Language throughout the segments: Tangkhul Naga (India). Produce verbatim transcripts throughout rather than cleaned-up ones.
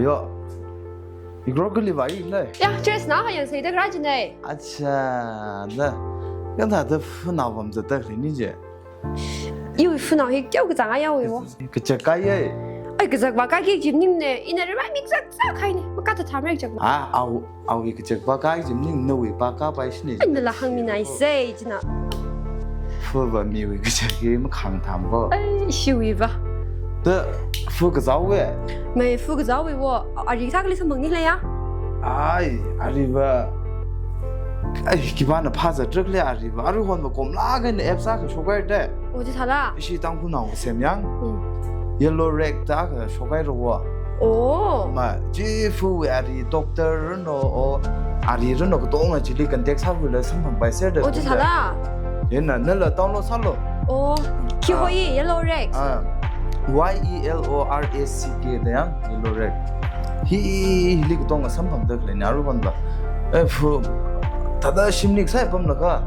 Yo. Igrok kali vai le. Ya, dress na ha yang sai da gra jine. Acha, na. Kan ta da fu na vam za da ni je. Iwui fu na hi kyau ka zang a ya wui wo. Ka chak kai ye. Ai, ka zak ba ka ki jim ning ne. Ina re mai mik zak zak kai ne. Ma ka ta tham re chak ba. Ah, au, au ka chak ba ka jim ning na wui ba ka bai shi ne. Ai, na la hang mi nai sai jina. Fu ba mi wui ka chak ye ma khang tham bo. Ai, shi wui ba. Da fu ka zau we. Mai fu ka zau we wo. Ari sa ka li sa mang ni le ya. Ai, ari ba. Ai, ki ba na pha za truk le ari ba. Ari hon ba kom la ga na ep sa ka shokai de. O ji thala. Ishi tang ku nau sem yang. Hmm. Yellow rag ta ka shokai ro wo. Oh. Ma, ji fu we ari doctor no o. Ari no ka tong a ji li contact sa fu le sam phang bai ser de. O ji thala. Ye na, na la download sa lo. Oh, ki ho yi yellow rag. Ah. Y E L O R A C K da yang, yellow rag. Hi, hi li ka tong a sam phang da le na ru ban ba. Eh, fu, ta da shim nik sai pam la ka.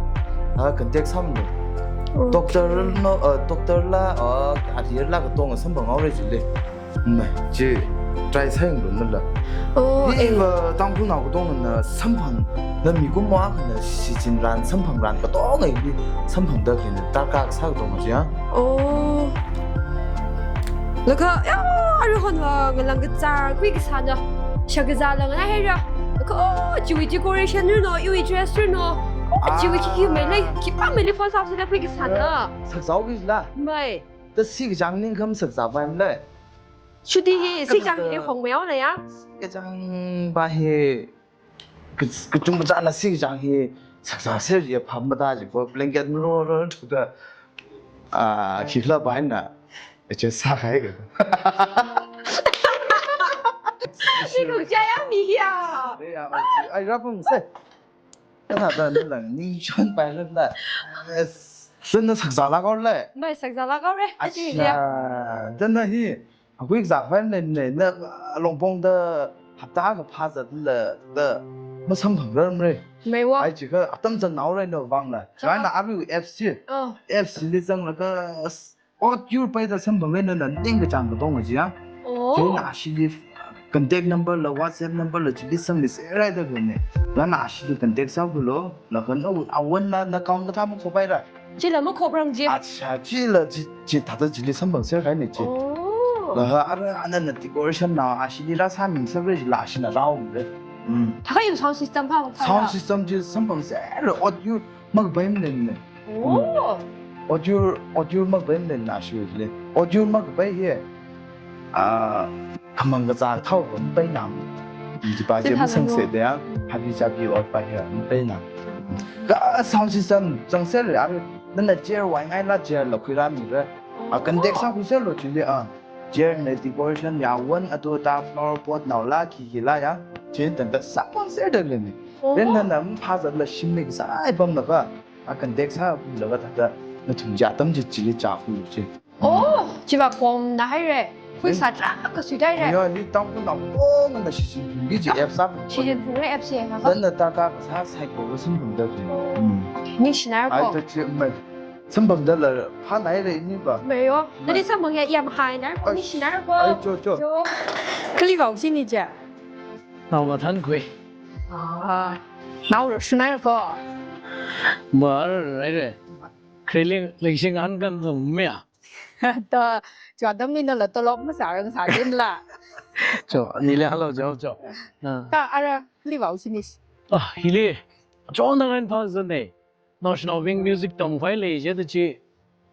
Ah, contact sam lo. Oh. Doctor no, eh, doctor la, ah, ari la ka tong a sam phang au re ji le. Mai, ji, try sai lo na la. Oh, hi eh. Ba tang ku nau ka tong na sam phang, na mi kum wa ka na shi jin ran sam phang ran ka tong ai bi sam phang da ki na ta ka sa ka tong ji ya. Oh. La ka, ya, ari hon wa nga lang ka zar kui ka sa na. Sha ka za lang na hai ra. Ka, oh, ji wui decoration ru no, iwui dress ru no. Oh, ji wui ki ki mai lai, ki pa mai lai phone sa sa da kui ka sa na. Sak zau ki la. Mai. Ta si ka jang ning kam sak za bai lai. Shuti hi, si jang hi hong meo na ya? Ka jang ba hi, ka, ka chung ka jang na si jang hi, sak sa ser ya pham ma da ji ko, blanket mlo ro tu da. Ah, khi la bai na, e che sa khai ka. Ni kuk cha ya mi ya. Ai, ra pung se. Ka ta da na lang, ni chon bai la da. Sen na sak za la ko le. Mai sak za la ko re, a ji le. Acha, da na hi, a kui za bai le ne, na long pong da hapta ka pha za le, da, ma sam phang ram re. Mai wa. Ai ji ka, atam zan nau re no bang la. Cha. Rai na abi F C. Oh. F C li zang la ka, s-, ot yur pai da sam phang le na, na ting ka chang ka tong ji ya. Oh. Ji na shi li contact number la, WhatsApp number la, ji li sam li se rai da ka ne. La na shi li contact sa ku lo, la ka na, a wan na, na account ka ta ma ko pai ra. Ji la ma khop rang ji. Acha, ji la ji, ji ta ta ji li sam phang ser khai ne ji. Oh. La ha, ara, ana na decoration na, a shi li ra sa min sa re ji la shi na rao re. Hmm. Ta ka yung sound system pa, pa. Sound system ji sam phang ser, audio mak bai mlen ne. Oh. Audio, audio mak bai mlen na shi le. Audio mak bai he. Ah, khamang ka za thao ko bai nam. Ji pa ji ma sang se de ya. Happy jabi ot pa he, bai nam. Ka sound system, sang ser, ara, na na chair wai ngai la chair la kui ra mi re. A contact sa ku ser lo ji le a. Chair ne decoration ya wan a to ta flower pot nau la ki ki la ya. Chin tan ta sa pon ser da le ni. Oh. Ren na nam pha za la shim ni sa ai bam na ka. A contact sa ku la ka ta ta na thum ja tam ji ji li ja ku ji. Oh, ji ba kom na hai re. Kui sa tra ka sui dai re. Ya, ni tang ku na ko na shi shi ki ji F sa. Shi ji re F C ha. Dan na ta ka sa sai ko sun bum da ji. Hmm. Ni shi na ai ko. Ta ji mai. Sam phang da la pha nai re ni ba. Mai yo. Na ni sam phang ya yam hai na ko ni shi na ko. Ai, cho, cho. Cho. Kali vau si ni ja. Nau ma than kui. Ah. Nau ro shi na ko. Ma re re. Kali ling sing an kan zong me a. Ta, cho dam ni na la tolop ma sa rang sa din la. Cho, ni le hello, cho, cho. Ah. Ta, ara, li vau si ni. Ah, hi le. Cho na ngan pha zan ne. National Wing Music tong phai lei je da chi.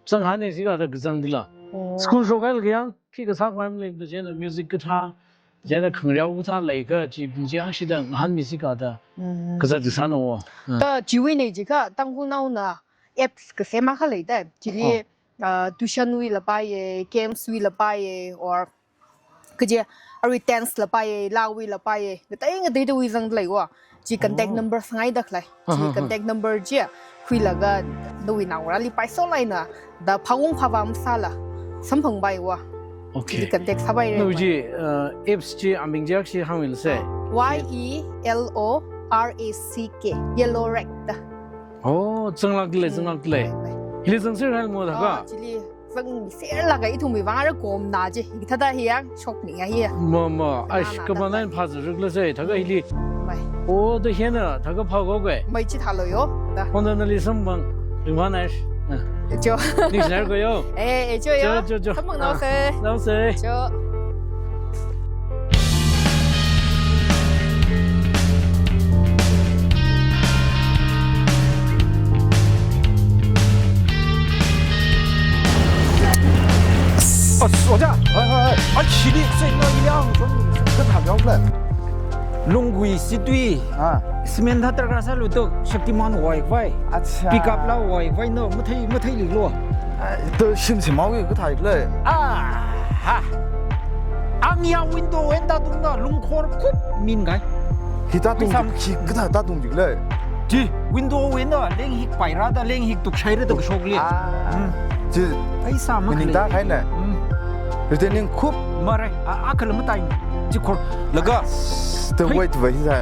Sang han ne si ka da kazang di la. Oh. School shokai la yang, khi ka sa kwam lei da je na music ka tha. Je na khang riau ka tha lei ka chi, chi ha shi da han mi si ka da. Mm. Ka za di sa no. Ah. Ta chi wui ne ji ka, tang ku nau na apps ka se ma ka lei da. Chi ni, oh, ah, tuition wui la pai ye, games wui la pai ye, or kaje, arui dance la pai ye, lawui la pai ye, ngatei ngatei da wui zang lei wa. Chi contact, oh, number sangai da khlei. Chi, aha, contact number chi, hui la ga, da wui nau ra li pai so lai na, da phawung phavam sa la, samphang bai wa. Okay. Chi contact sa bai re. No, wa. Chi, uh, apps chi, aming jak chi hang win se. Y E L O R A C K, Yellow Rag da. Oh, zanglak le, zanglak le. Hi le zang se rai mo da ka? Oh, chi li. Zangserlaga ithumwui vang ara komna chi. Hikathāda hi yang shokninga hi. Ma, ma, ai, na, na, kamanai na. Phazarukla sai, thākha hili. Mai. O, da hina, thākha phākho kai. Mai chithālo yo, da. Honda nali samphang, ringphānai. Ah. Cho. Ningshinaiko yo. Eh, eh, cho yo. Cho, cho, cho. Samphang nao sai. Ah, nao sai. Cho. As, oja. Hai, hai, hai. Ai, chili, sai na ilang, kathā yaole. Lunggui situi. Ah. Cement thā darkar sālu to, Shaktiman wai vai. Acha. Pickup la wai vai no, mathei, matheili lo. Ah, to shim shim mau kathā le. Ah, ha. Ang ya window wen tātungna lungkhor khup min kai. Hi tātung, pheisā, hi kathā tātung jik le. Chi, window wen na, leng hik paira da, leng hik tukshaira da kashok le. Ah. Hmm. Chi, pheisā maning makhalei. Tākahai na. Hmm. Retaining khup. Mare, a, a khala matai. Chi khor, laga. Te phei- weight va hi sa,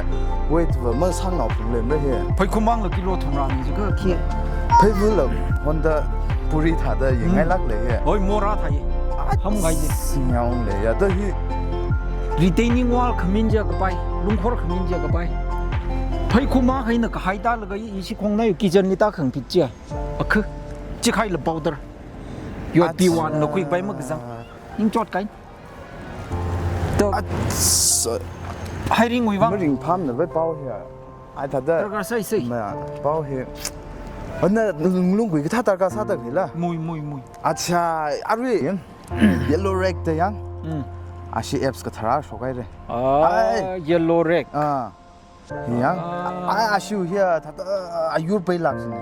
weight va masang ngau phung le, me he. Phei khumang la kilo thumra ni jikha khi. Phei bu la, Honda puri thāda yingngai lak le he. Hmm. Oi, mora thā ye. Ham ngai de. Singyang le, ya da hi. Retaining wall khamin ja kapai, lungkhor khamin ja kapai. Phei khuma haina kahai tālaga i, ishi khongnai kitchen li tākhang phit ja. Akha, chikhaila powder. Yo, ach-, P one lo kui pai makazang. Ning chot kai. To. Ach-, hiring wui vang. Maringphāmana vai pao hi. Ai thāda. Darkar sai sai. Ma, pao hi. Ana lunglung kui kathā darkar sāda kila. Mui, mui, mui. Acha, arui. Yellow Rag da yang. Mm. Ashi apps kathara shokhaire. Ah, ai. Yellow Rag. Ah. Yang. Ah. Ai, ashi hiya thāda ayur pai lak sini.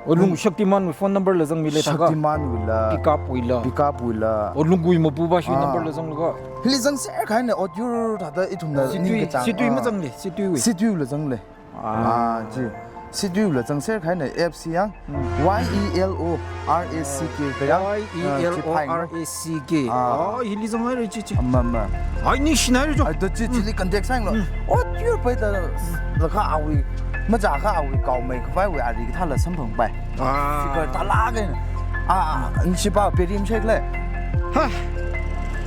O lung Shaktiman wui phone number la zangmi le thākha. Shaktiman wui la. Pickup wui la. Pickup wui la. O lunggui mapuva shi number la zanglaga. Hili zangser kahai na ot yur thāda ithumna situi, ning kachang. Situi mazangle, situi wui. Situi la zangle. Ah. Ah, chi. Situi la zangser kahai na apps yang. Hmm. Y E L O R A C K da yang. Y E L O R A C K. Ah, chi phai. Ah. Ah, hili zangngaire chi chi. Ama, ama. Ai, ningshinaire cho. Ai, to chi, chili contact sānglo. Hmm. Ot yur pai da, lakha awui, maja kha awui kaomei khavai wui ari kathā la samphang pai. Ah. Figure thālak e. Ah, nshi pa perim shek le. Ha.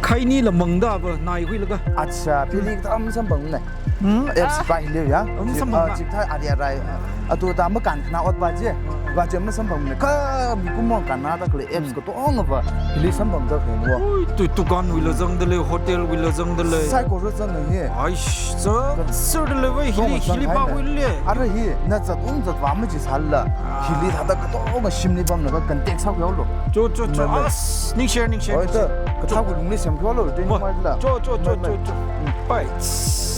Khaini la mangda ba, nai hui laga. Acha, pili kathā masamphang ne. Hmm? Apps, ah, pai liu ya. Um, chi, samphang ah, ba. Chithā ari arai. Atu ta makan khana ot ba je. Ba je masamphang ne. Kha mikumo kanna da khalei apps, hmm, katonga va. Hili samphang da khalei wa. Ui, tu, dukan wui la zangda le, hotel wui la zangda le. Saikora zanga hi. Aish, sir. Sir da le wei, hili, hili pa wui le. Ara hi, na zat um zat va maji sāla. Ah. Hili thāda katonga shimli pamlaga contact sākhuihaolo. Cho, cho, cho. Mele. As, ningshare, ningshare. Oi, ta, kathā kulungli semkhuihaolo, te. Mo. Ni mai la. Cho, cho, cho, mele, cho, cho. Mm. Bye.